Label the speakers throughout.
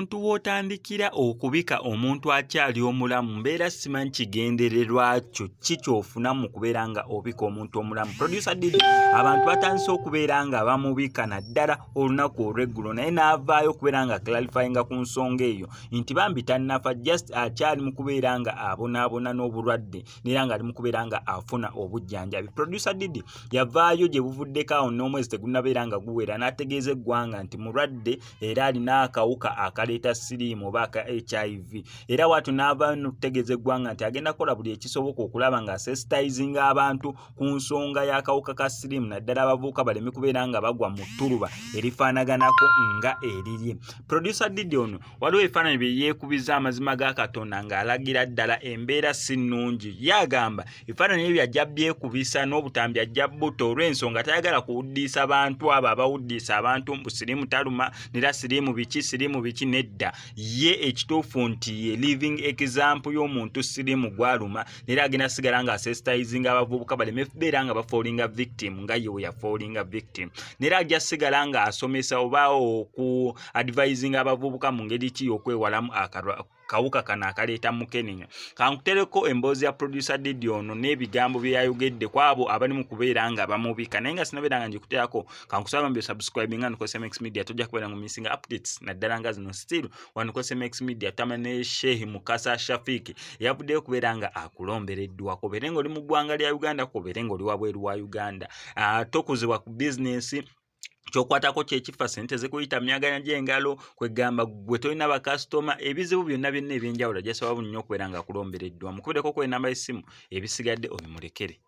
Speaker 1: Omuntu w'otandikira okubika omuntu akyali omulamu mbeera simanyi kigendererwa kyo ki ky'ofuna mu kubeera nga obika omuntu omulamu. Producer Didi abantu batandise okubeera nga bamubika naddala olunaku olw'eggulo naye n'avaayo okubeera nga clarifyinga ku nsonga eyo nti bambi tannafa just akyali mu kubeera nga abonaabona n'obulwadde neera nga ali mu kubeera nga afuna obujjanjabi. Producer Didi yavaayo gye buvuddeko awo n'omwezi tegunnabeera nga guwera n'ategeeza eggwanga nti mulwadde era alina akawuka akaleeta siriimu oba aka hiv era waatu n'avaayo n'okutegeeza eggwanga nti agenda kukola buli ekisoboka okulaba nga asensitizinga abantu ku nsonga y'akawuka ka siriimu naddala abavubuka baleme kubeera nga bagwa mu ttuluba erifaanaganako nga erirye. Producer Didi ono waliwo ebifaananyi bye yeekubiza amazima ga Katonda ng'alagira ddala embeera si nnungi. Ye agamba ebifaananyi ebyo ajja byekubisa n'obutambi ajja buta olw'ensonga tayagala kuwuddiisa bantu abo abawuddiisa abantu mbu siriimu taluma nera siriimu biki siriimu biki nedda. Ye ekituufu nti ye living example y'omuntu siriimu gwaluma nera agenda sigala nga asensitizinga abavubuka baleme beera nga bafallinga victim nga ye we yafallinga victim nera ajja sigala nga asomesa oba oku advisinga abavubuka mu ngeri ki y'okwewalamu akawuka kano akaleeta mukenenya. Kankutereko emboozi ya producer Didi ono n'ebigambo bye yayogedde ku abo abali mu kubeera nga bamubika naye nga sinabeera nga ngikuterako kankusaba mbi subscribe nga nuko SMX Media tojja kubeera nga missinga updates naddala nga zino still wano ku SMX Media tama ne Sheikh Mukasa Shafik yavuddeyo okubeera nga akulombereddwa kobeere ng'oli mu ggwanga lya Uganda kobeere ng'oli wabweru wa Uganda tokuzibwa ku bizinensi kyokwatako kyekifa sente zikuyita myaganya gy'engalo kwegamba gwe tolina bakasitoma ebizibu byonna byonna ebyenjawulo ajasaba nnyo okubeera nga akulombereddwa mukubireko ku enamba y'essimu ebisigadde obimulekere.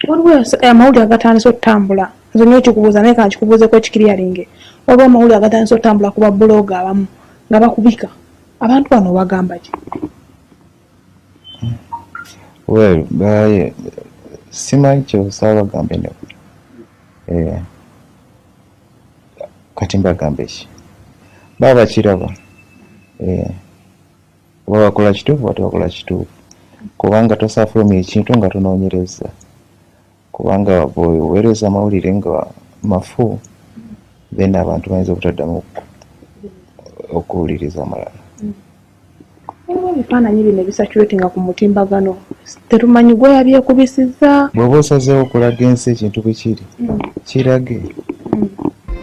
Speaker 2: Waliwo amawulire agatandise otambula nze nyo kikubuuza naye kankikubuuzeko ekikiryalinge waliwo amawulire agatandise otambula ku babuloga abamu nga bakubika abantu bano obagamba ki?
Speaker 3: Well, baye simanyi kyosaba bagambe ne eh, kati mbagambe ki baba bakiraba eh, oba bakola kituufu oba tebakola kituufu kubanga tosafulumya ekintu nga tonoonyereza kubanga bw'oweereza amawulire nga mafu then abantu bayinza obutaddamu okuwuliriza amalala.
Speaker 2: Waliwo ebifaananyi bino ebisaculatinga ku mutimbagano tetumanyi gwe yabyekubisizza.
Speaker 3: Bw'oba osazeewo okulaga ensi ekintu bwe kiri kirage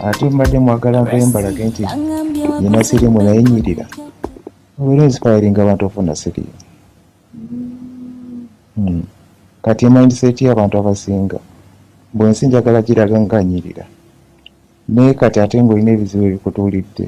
Speaker 3: ate mbadde mwagala nveyo mbalage nti nyina siriimu naye nyirira obeera inspiring abantu okufuna siriimu. Kati mindset y'abantu abasinga mbu ensi njagala giraga nga nyirira naye kati ate ng'olina ebizibu ebikutuulidde.